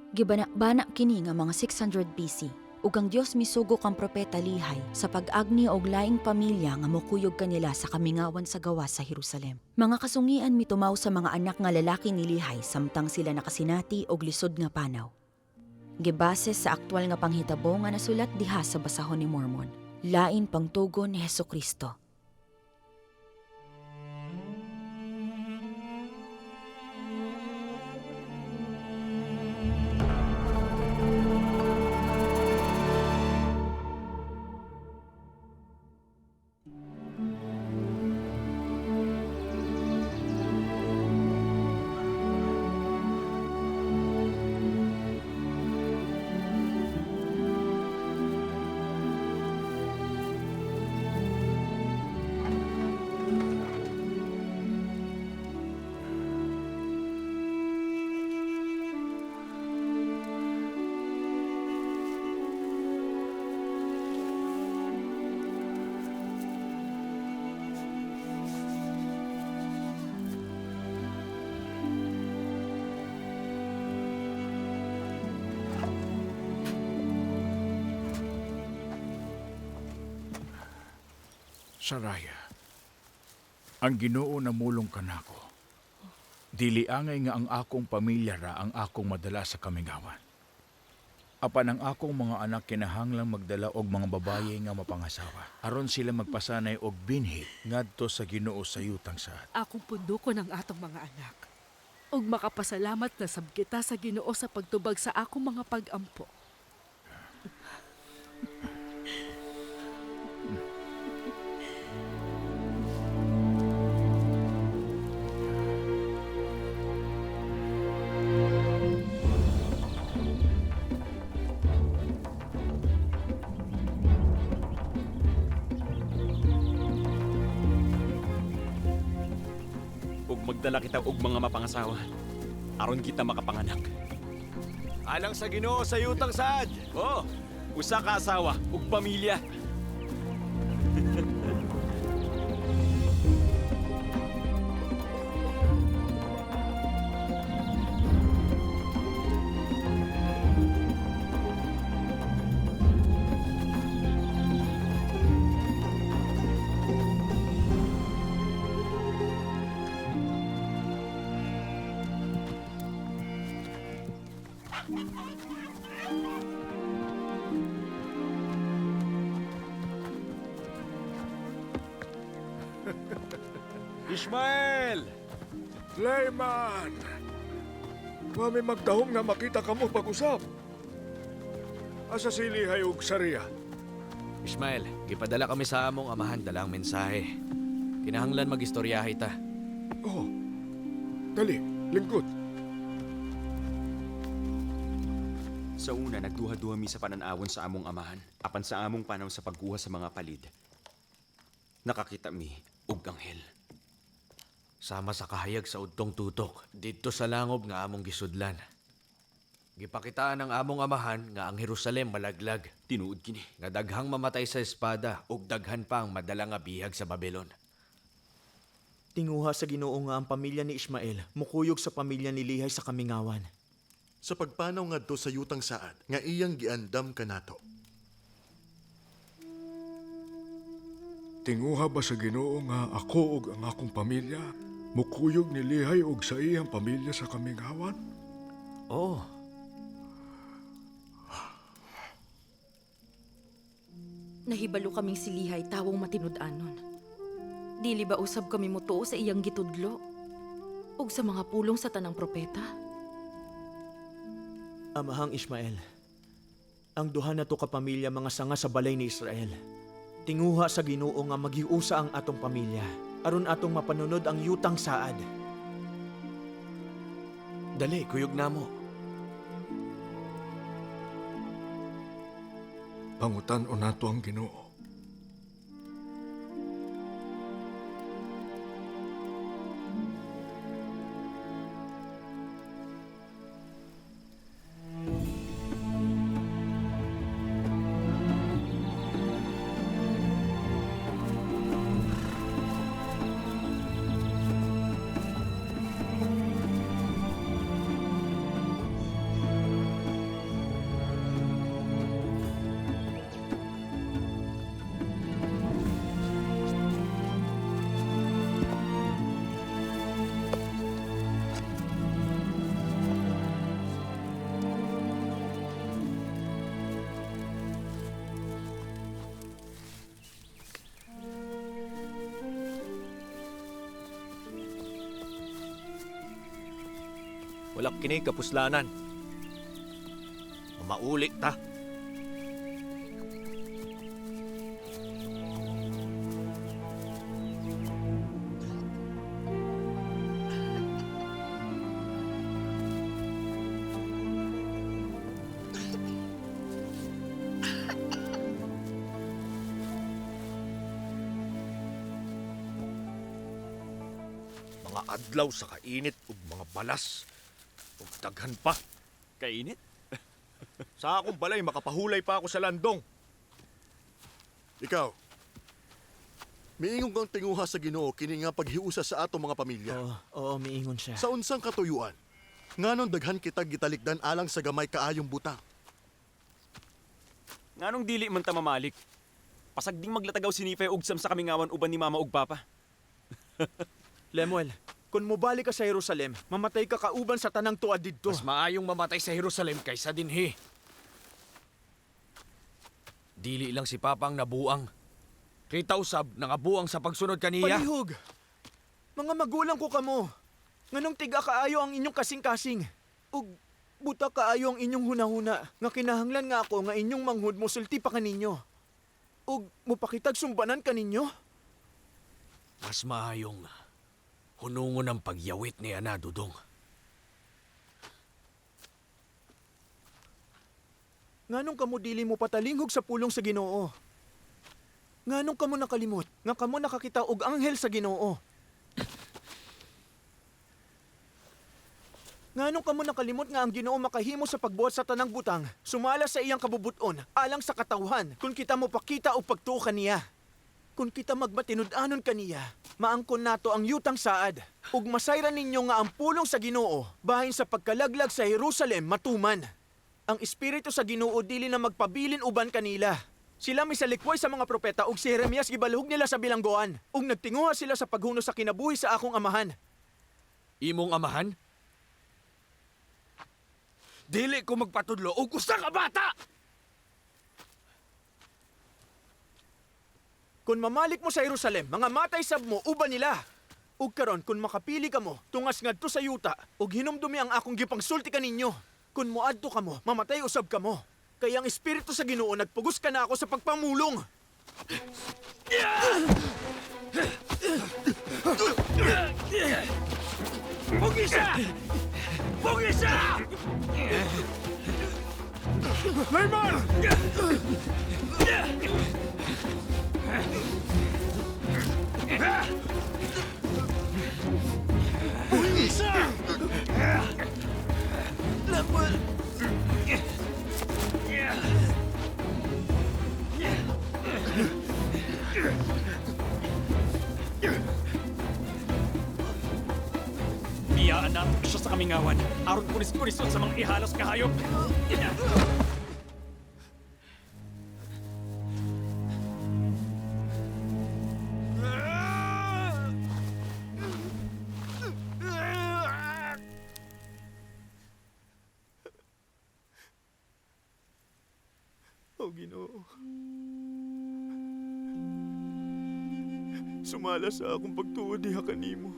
Gibana-bana kini nga mga 600 BC ug ang Dios misugo kang propeta Lihay sa pag-agni og laing pamilya nga mokuyog kanila sa kamingawan sa gawas sa Jerusalem. Mga kasungian mitumaw sa mga anak nga lalaki ni Lihay samtang sila nakasinati og lisod nga panaw. Gibase sa aktwal nga panghitabo nga nasulat diha sa basahon ni Mormon. Lain pangtugon ni Hesukristo. Saraya, ang Ginoo namulong kanako. Dili angay nga ang akong pamilya ra ang akong madala sa kamingawan. Apan ang akong mga anak kinahanglang magdala og mga babaye nga mapangasawa. Aron sila magpasanay og binhi ngadto sa Ginoo sa yutang saad. Akong pundokon ang atong mga anak. Ug makapasalamat na sab kita sa Ginoo sa pagtubag sa akong mga pag-ampo. Ug magdala kita og mga mapangasawa aron kita makapanganak. Alang sa Ginoo sa yutang saad. Oh, usa ka asawa ug pamilya. Ishmael! Layman! Mami magdahom nga makita kamo pag-usap. Asa sili og sariya? Ishmael, gipadala kami sa among amahan dala ang mensahe. Kinahanglan magistoryahay ta. Oh. Dali, lingkod. Sa una nagduha-duha mi sa panan-awon sa among amahan, apan sa among panaw sa pagkuha sa mga palid. Nakakita mi og anghel. Sama sa kahayag sa udtong tutok, didto sa langob nga among gisudlan. Gipakitaan ang among amahan nga ang Jerusalem malaglag, Tinuod kini. nga daghang mamatay sa espada ug daghan pa ang madala nga bihag sa Babylon. Tinguha sa Ginoo nga ang pamilya ni Ishmael mukuyog sa pamilya ni Lihay sa kamingawan. Sa pagpanaw ngadto sa yutang saad nga iyang giandam kanato. Tinguha ba sa Ginoo nga ako ug ang akong pamilya mukuyog ni Lihay og sa iyang pamilya sa kamingawan? Oo. Nahibalo kaming silihay tawong matinud-anon. Dili ba usab kami mutuo sa iyang gitudlo? Ug sa mga pulong sa tanang propeta? Amahang Ishmael, ang duha na to ka pamilya mga sanga sa balay ni Israel. Tinguha sa Ginoo nga magiusa ang atong pamilya aron atong mapanunod ang yutang saad. Dali, kuyog namo. Pangutan-on nato ang Ginoo. Wala kini kapuslanan. Mauli ta. Mga adlaw sa kainit ug mga balas ug daghan pa. Kainit? Sa akong balay makapahulay pa ako sa landong. Ikaw. Miingon kang tinguha sa Ginoo kini nga paghiusa sa atong mga pamilya. Oo, oo, miingon siya. Sa unsang katuyuan, nganong daghan kitag gitalikdan alang sa gamay kaayong butang. Nganong dili man ta mamalik? Pasagding maglatagaw si Nifay og Sam sa kamingawan uban ni mama ug papa. Lemuel, kung mobalik ka sa Jerusalem, mamatay ka kauban sa tanang tuad didto. Mas maayong mamatay sa Jerusalem kaysa dinhi. Dili lang si Papa ang nabuang. Kita usab nangabuang sa pagsunod kaniya. Palihog! Mga magulang ko kamo. Nganong tiga kaayo ang inyong kasing-kasing. Ug buta kaayo ang inyong hunahuna. Nga kinahanglan nga ako nga inyong manghud mosulti pa kaninyo. Ug mupakitag sumbanan kaninyo. Mas maayong hunungon ang pagyawit ni Ana Dudong. Nganong kamo dili mo patalinghog sa pulong sa Ginoo? Nganong kamo nakalimot nga kamo nakakita og anghel sa Ginoo? Nganong kamo nakalimot nga ang Ginoo makahimo sa pagbuhat sa tanang butang, sumala sa iyang kabubuton, alang sa katawhan, kung kita mopakita og pagtuo kaniya. Kung kita magmatinud-anon kaniya, maangkon nato ang yutang saad, ug masayran ninyo nga ang pulong sa Ginoo bahin sa pagkalaglag sa Jerusalem matuman. Ang espiritu sa Ginoo dili na magpabilin uban kanila. Sila misalikway sa mga propeta ug si Jeremias gibalhog nila sa bilanggoan ug nagtinguha sila sa paghunos sa kinabuhi sa akong amahan. Imong amahan? Dili ko magpatudlo og usa ka bata! Kung mamalik mo sa Jerusalem, mga matay sab mo uban nila. Ug karon kun makapili kamo, tungas ngadto sa yuta ug hinumdumi ang akong gipangsulti kaninyo. Kun moadto kamo, mamatay usab kamo. Kay ang espiritu sa Ginoo nagpugos ka na ako sa pagpamulong. Pugisa! Pugisa! Layman! Biyaan na siya sa kamingawan. Aron pulis-pulison sa mga ihalos nga hayop. O Ginoo. Sumala sa akong pagtuo diha kanimo.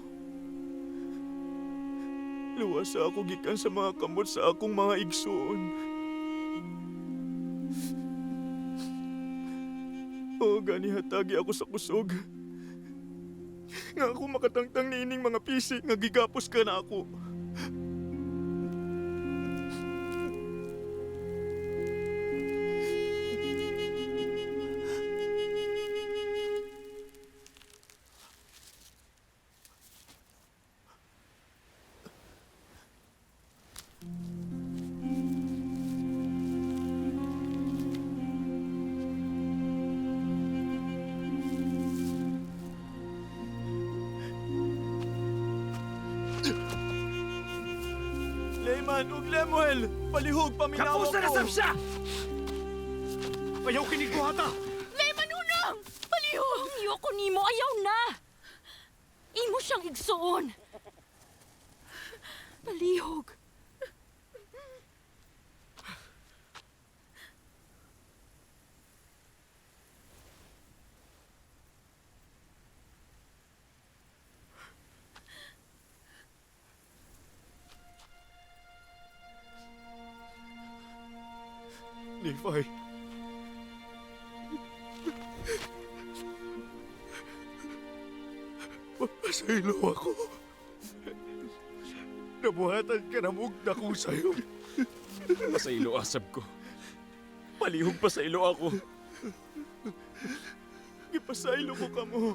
Luwas sa ako gikan sa mga kamot sa akong mga igsuon. O gani hatagi ako sa kusog. Nga ako makatangtang niining mga pisi nga gigapos ka na ako. Lehman ug Lemuel, palihog paminaw Kapusa na ako. sab siya! Ayaw kiniguhata! Leman unang! Palihog! Ayoko nimo, ayaw na! Imo siyang igsuon. Palihog. Nephi. Pasaylo ako. Nabuhatan ka na mong dakong sayo. Pasaylo asab ko. Palihog pasaylo ako. Gipasaylo ko kamo.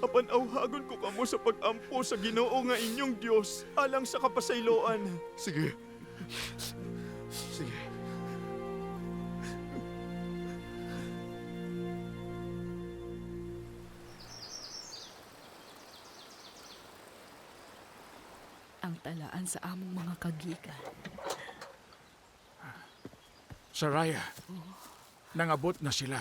Apan awhagon ko kamo sa pag-ampo sa Ginoo nga inyong Dios alang sa kapasayloan. Sige. Sige. Ang talaan sa among mga kagikan. Saraya, nangabot na sila.